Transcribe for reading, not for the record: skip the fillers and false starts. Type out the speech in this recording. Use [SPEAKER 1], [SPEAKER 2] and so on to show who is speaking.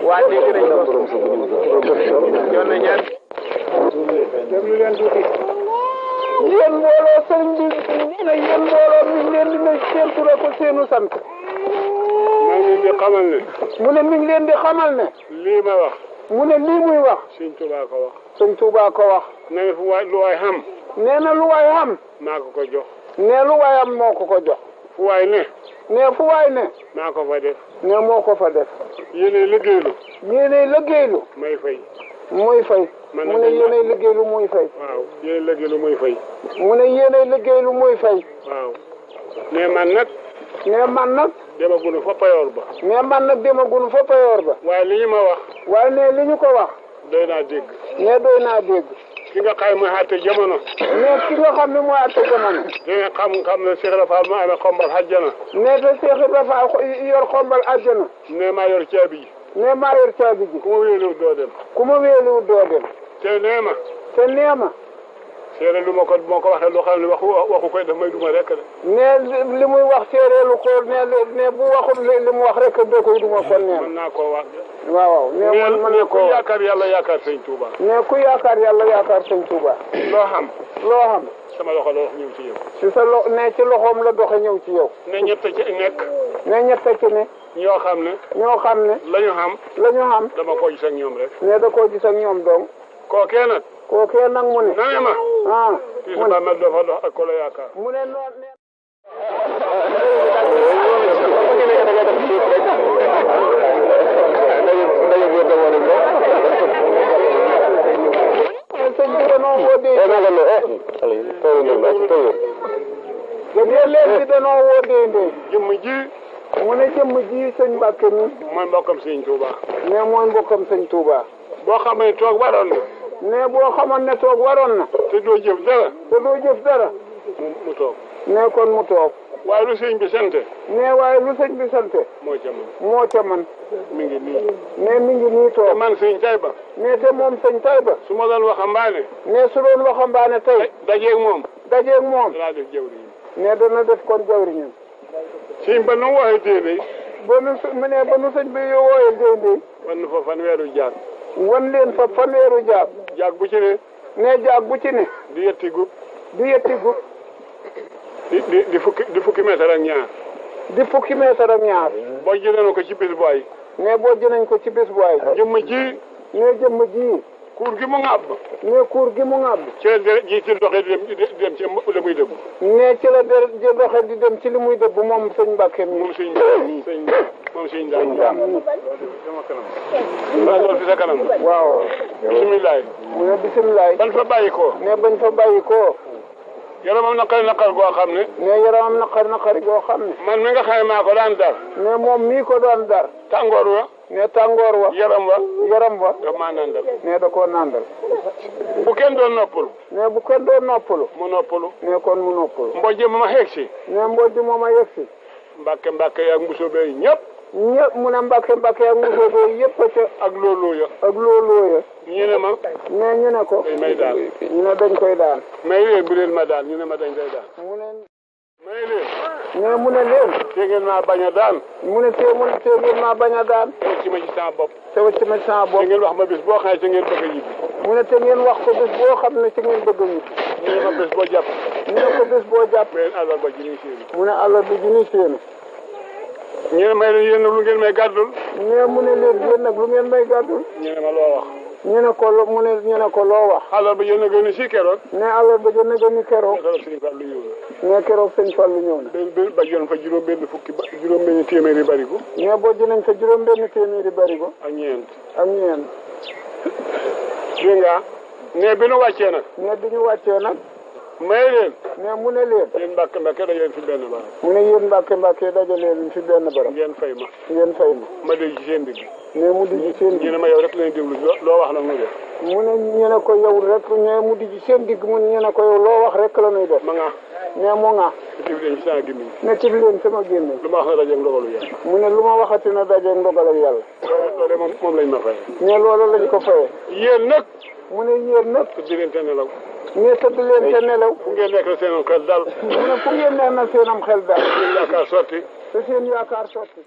[SPEAKER 1] waa dégg nañ ko yoon na ñaan déglu leen tuuti yéen mbooloo sëriñ bi nee na yéen mbooloo mi ngi leen di ne seen tur ak seenu sant
[SPEAKER 2] maa ngi leen di xamal ne
[SPEAKER 1] mu ne mi ngi leen di xamal ne
[SPEAKER 2] lii ma wax
[SPEAKER 1] mu ne lii muy wax
[SPEAKER 2] Sëñ Tuubaa ko wax
[SPEAKER 1] Sëñ Tuubaa ko wax
[SPEAKER 2] na nga fu waay lu waay xam
[SPEAKER 1] nee na lu waay xam
[SPEAKER 2] maa ko ko jox
[SPEAKER 1] ne lu waay am moo ko ko jox
[SPEAKER 2] fu waay ne
[SPEAKER 1] ne fu waay ne
[SPEAKER 2] maa ko fa def
[SPEAKER 1] ne moo ko fa def
[SPEAKER 2] yéene liggéeylu
[SPEAKER 1] yéenay liggéeylu
[SPEAKER 2] may fay
[SPEAKER 1] muy fay
[SPEAKER 2] Man
[SPEAKER 1] mu ne yéenay liggéeylu muy fay
[SPEAKER 2] waaw yéene liggéeylu muy fay
[SPEAKER 1] mu ne yéenay liggéeylu muy fay
[SPEAKER 2] waaw ne man nag
[SPEAKER 1] ne man nag
[SPEAKER 2] demagunu fa payoor ba
[SPEAKER 1] ne man nag demagunu fa payoor ba
[SPEAKER 2] waaye li ñu ma wax
[SPEAKER 1] waaye ne li ñu ko wax
[SPEAKER 2] doy naa dégg
[SPEAKER 1] ne doy naa dégg
[SPEAKER 2] ki nga xay mooy xatte jamono
[SPEAKER 1] ne ki nga xam ne mooy atte jamono
[SPEAKER 2] di nga xam ne Cheikh Ibra Fall ma amee xombal xajjana
[SPEAKER 1] ne te Cheikh Ibra Fall yor xombal àjjana
[SPEAKER 2] ne maa yor caabi ji
[SPEAKER 1] ne maa yor caabi ji
[SPEAKER 2] ku ma wéeluwut doo dem
[SPEAKER 1] ku ma wéeluwut doo dem
[SPEAKER 2] te nee ma
[SPEAKER 1] te nee ma
[SPEAKER 2] seere lu ma ko waxee loo xam ne waxu koy daf may duma rek de
[SPEAKER 1] ne li muy wax séeréelu ko ne bu waxul li mu wax rek doo koy duma kon nee
[SPEAKER 2] mën naa koo wax de
[SPEAKER 1] waaw waaw ne man mën na
[SPEAKER 2] ku
[SPEAKER 1] ko
[SPEAKER 2] yaakaar yàlla yaakaar Sëñ Tuubaa
[SPEAKER 1] ne ku yaakaar yàlla yaakaar Sëñ Tuubaa
[SPEAKER 2] loo xam
[SPEAKER 1] loo xam
[SPEAKER 2] sama loxo la wax ñëw ci yow
[SPEAKER 1] ci sa ne ci loxoom la doxe ñëw ci yow
[SPEAKER 2] ne ñett ci nekk
[SPEAKER 1] ne ñett ci ne
[SPEAKER 2] ñoo xam ne
[SPEAKER 1] ñoo xam ne
[SPEAKER 2] la ñu xam
[SPEAKER 1] la ñu xam
[SPEAKER 2] dama ko gis ak ñoom rek
[SPEAKER 1] ne da koo gis ak ñoom donc
[SPEAKER 2] kookee nag
[SPEAKER 1] kookee nag mu ne
[SPEAKER 2] na ne ma
[SPEAKER 1] ah
[SPEAKER 2] fii sa bàmmeel doo fa dox ak ko la yaakaar
[SPEAKER 1] mu ne noonu ne sëñ bi danoo woo dee leen bi danoo woo dee ndee
[SPEAKER 2] jëmm ji
[SPEAKER 1] mu ne jëmm ji sëñ Mbàkke mi
[SPEAKER 2] mooy mbokkam Sëñ Tuubaa
[SPEAKER 1] ne mooy mbokkam sëñ Tuubaa
[SPEAKER 2] boo xamee toog waroon na
[SPEAKER 1] ne boo xamoon ne toog waroon na
[SPEAKER 2] te doo jëf dara
[SPEAKER 1] te doo jëf dara
[SPEAKER 2] mu toog
[SPEAKER 1] ne kon mu toog
[SPEAKER 2] waaye lu sëñ bi sante
[SPEAKER 1] ne waaye lu sëñ bi sante
[SPEAKER 2] moo ca man
[SPEAKER 1] moo ca man
[SPEAKER 2] mi ngi nii
[SPEAKER 1] ne mi ngi nii
[SPEAKER 2] te
[SPEAKER 1] toog
[SPEAKER 2] man Sëñ Tayba
[SPEAKER 1] ne te moom sëñ Tayba
[SPEAKER 2] su ma doon waxambaane
[SPEAKER 1] ne su doon waxambaane tey
[SPEAKER 2] dajeeg moom
[SPEAKER 1] dajeeg moom
[SPEAKER 2] danaa def jawriñ
[SPEAKER 1] ne dana def kon jawriñam
[SPEAKER 2] sëñ ba nu waxee déedéet
[SPEAKER 1] ba nu mu ne ba nu sëñ bi wooyee déndéy
[SPEAKER 2] wan na fa fanweeru jaag
[SPEAKER 1] wan leen fa fanweeru jaag
[SPEAKER 2] jaag bu ci ne
[SPEAKER 1] ne jaag bu ci ne
[SPEAKER 2] di yetti gub
[SPEAKER 1] di yetti gub
[SPEAKER 2] di fukki mètre ak ñaar
[SPEAKER 1] di fukki meetar ak ñaar
[SPEAKER 2] boo jëlee ko ci bis booy
[SPEAKER 1] ne boo jënañ ko ci bés bu ay
[SPEAKER 2] jëmm ji
[SPEAKER 1] ne jëmm ji
[SPEAKER 2] kuur gi mu ŋàbb
[SPEAKER 1] ne kuur gi mu ŋàbb
[SPEAKER 2] ci la deret ji ci doxee di dem ci la muy dëgg
[SPEAKER 1] ne ci la deret ji doxe di dem ci li muy dëbb moom sëñ Mbàkke mi
[SPEAKER 2] moom sëñ moom sëñ daal sama kanam maa loolu fi sa kanam
[SPEAKER 1] waaw
[SPEAKER 2] bisimilah
[SPEAKER 1] mu ne bisimilaay
[SPEAKER 2] ban fa bàyyi ko
[SPEAKER 1] ne bañ fa bàyyi ko
[SPEAKER 2] yaramam naqar goo xam ne
[SPEAKER 1] ne yaramam naqari goo xam ne
[SPEAKER 2] man mi nga xam ne maa ko daan dar
[SPEAKER 1] ne moom mii ko doon dar
[SPEAKER 2] tàngoor wa
[SPEAKER 1] ne tàngoor wa
[SPEAKER 2] yaram wa daf maa nandal
[SPEAKER 1] ne da koo nandal
[SPEAKER 2] bu kenn doon noppalu
[SPEAKER 1] ne bu kenn doon noppalu
[SPEAKER 2] mu noppalu
[SPEAKER 1] ne kon mu noppalu
[SPEAKER 2] mbojj ma xeeg si
[SPEAKER 1] ne mbojj moom a yegg si
[SPEAKER 2] mbàkke yaag mbusóobee ñëpp
[SPEAKER 1] mu ne mbàkke ak musóobee yëpp a ca
[SPEAKER 2] ak looloo ya ñu ne ma
[SPEAKER 1] ne ñu ne ko
[SPEAKER 2] dañ may daan
[SPEAKER 1] ñu ne dañ koy daan
[SPEAKER 2] may leen bu leen ma daan ñu ne ma dañ koy daan
[SPEAKER 1] mu ne
[SPEAKER 2] may leen
[SPEAKER 1] ne mu ne leen
[SPEAKER 2] te ngeen maa bañ a daan
[SPEAKER 1] mu ne tee ngeen maa bañ a daan
[SPEAKER 2] ci ma ci sama bopp
[SPEAKER 1] te wacc ma ci sama bopp
[SPEAKER 2] te ngeen wax ma bis boo xam ne ci ngeen bëgg a ñibbi
[SPEAKER 1] mu ne te ngeen wax ko bés boo xam ne ci ngeen bëgg a ñibbi
[SPEAKER 2] ñu ne ma bés boo jàpp
[SPEAKER 1] ñu ne ko bés boo jàpp
[SPEAKER 2] mais àllarba ji ñuy séenu
[SPEAKER 1] mu ne àllarba ji ñuy séenu
[SPEAKER 2] ñu ne may leen yéen lu ngeen may gàddul
[SPEAKER 1] ne mu ne leen yéen nag lu ngeen may gàddul
[SPEAKER 2] ñu ne ma loo wax
[SPEAKER 1] ñu ne ko loo wax
[SPEAKER 2] àllarba yéen a gën a si keroog
[SPEAKER 1] ne àllarba jën a gën a keroog
[SPEAKER 2] keroog sëñ Fallu ñëw
[SPEAKER 1] ne keroog sëñ Fallu ñëw na
[SPEAKER 2] benn ba joon fa juróom benn téeméeri barigo
[SPEAKER 1] ne boo jënañ fa juróom benn téeméeri barigo
[SPEAKER 2] ak ñeent
[SPEAKER 1] dégg nga
[SPEAKER 2] ne bi nu wàccee nag
[SPEAKER 1] ne bi ñu wàccee nag
[SPEAKER 2] may leen
[SPEAKER 1] ne mu ne leen
[SPEAKER 2] yéen mbàkke dajale fi benn barab
[SPEAKER 1] mu ne yéen mbàkke dajale leen fi benn barab
[SPEAKER 2] ngeen fay ma ma dégg ci seen digg
[SPEAKER 1] ne mu di ci seen digg
[SPEAKER 2] ñu ne ma yow rek lañu déglu loo wax nag nu def
[SPEAKER 1] mu ne ñu ne ko yow rek ne mu di ci seen digg mu ñu ne ko yow loo wax rek la ñuy def
[SPEAKER 2] ma nga
[SPEAKER 1] ne mu nga
[SPEAKER 2] tif leen ci sama gémmiñ
[SPEAKER 1] ne tif leen sama gémmiñ
[SPEAKER 2] lu ma wax na dajeeg ndogalu yàlla
[SPEAKER 1] mu ne lu ma waxati na dajeeg ndogalu yàlla
[SPEAKER 2] loolu moom lañ ma fay
[SPEAKER 1] ne loolu lañ ko fayee
[SPEAKER 2] yéen nag
[SPEAKER 1] mu ne yéen nag
[SPEAKER 2] di leen te nelaw
[SPEAKER 1] ne tëdd leen te nelaw
[SPEAKER 2] fu ngeen nekk seen xel dal
[SPEAKER 1] mu ne fu ngeen nekk na seenam xel dal
[SPEAKER 2] seen yaakaar sotti
[SPEAKER 1] te seen yaakaar sotti